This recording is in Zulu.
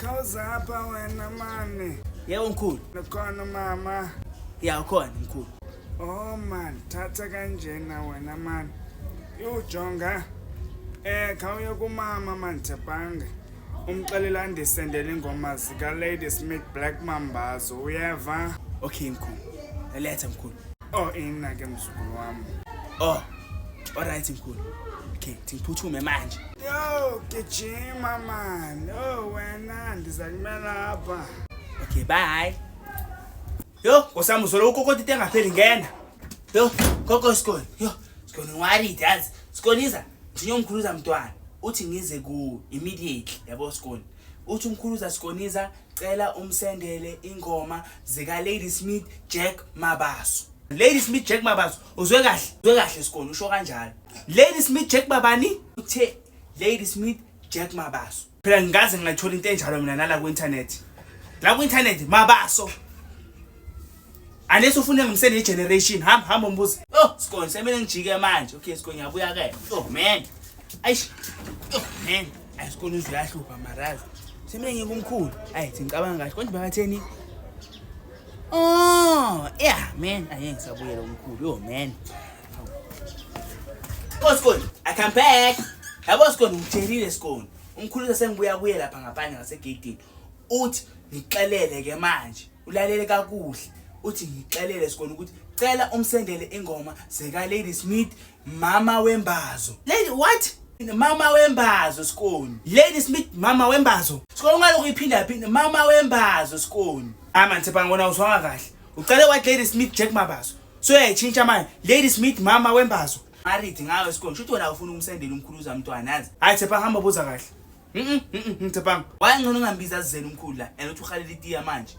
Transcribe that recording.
Khawuzapha wena mani. Yebo mkhulu. Ukhona mama? Ya, ukhona mkhulu. Oh man, thatha kanjena wena man. Ujonga. Khawuye kumama man Tshepang. Umxelela andisendele ingoma zika Lady Smith Black Mambazo, uyeva? Okay mkhulu. Letha mkhulu. Oh, ina ke mzukulu wami. Oh. Alright mkhulu. Okay, ngiphuthume manje. Yo, gijima man. Oh wena, ndiza kumela apha. Okay, bye. Yo, nkosami, uzolo ukokoti into engapheli, ngena. Yo, gogo Sikoni. Yo, Sikoni, ngiworried yazi. Sikoniza, ngiyomkhuluza mntwana. Uthi ngize ku immediately, yabo Sikoni. Uthi umkhuluza Sikoniza, cela umsendele ingoma zika Lady Smith Jack Mabaso. Lady Smith Jack Mabaso, uzwe kahle? Uzwe kahle Sikoni, usho kanjalo. Lady Smith Jack babani? Uthe Lady Smith Jack Mabaso. Phela ngikaze ngayithola into enjalo mina nala ku-internet. La ku-internet Mabaso. Unless ufune ngimsende i-generation, hamba hamba umbuze. Oh, Sikoni, semele ngijike manje. Okay Sikoni, ngiyabuya ke. Oh man. Aish. Oh man. Ayi Sikoni, uzwe uyahlupha marazi. Semele ngiye kumkhulu. Ayi, ngicabanga kahle. Konje bakatheni? Oh, yeah man. Ayi, ngisabuyela kumkhulu. Oh man. Oh Sikoni, I come back. Yabo Sikoni, ngitshelile Sikoni. Umkhulu sengibuya kuye lapha ngaphandle ngasegeyidini. Uthi ngixelele ke manje. Ulalele kakuhle. Uthi ngixelele Sikoni ukuthi cela umsendele ingoma zika Lady Smith Mama Wembazo. Lady what? Mama Wembazo Sikoni. Lady Smith Mama Wembazo. Sikoni, ungalokhu iphinda phinda Mama Wembazo Sikoni. Ah man, Tshepa, ngibona uzwanga kahle. Ucale wathi Lady Smith Jack Mabaso. So uyayitshintsha manje. Lady Smith Mama Wembazo. Married ngawe Sikoni. Shuthi wena ufuna ukumsendela umkhuluza mntwana yazi. Hayi Tshepa, hamba buza kahle. Tshepa. Wayengcono ungambiza azizele umkhulu la. And uthi uhalela itiya manje.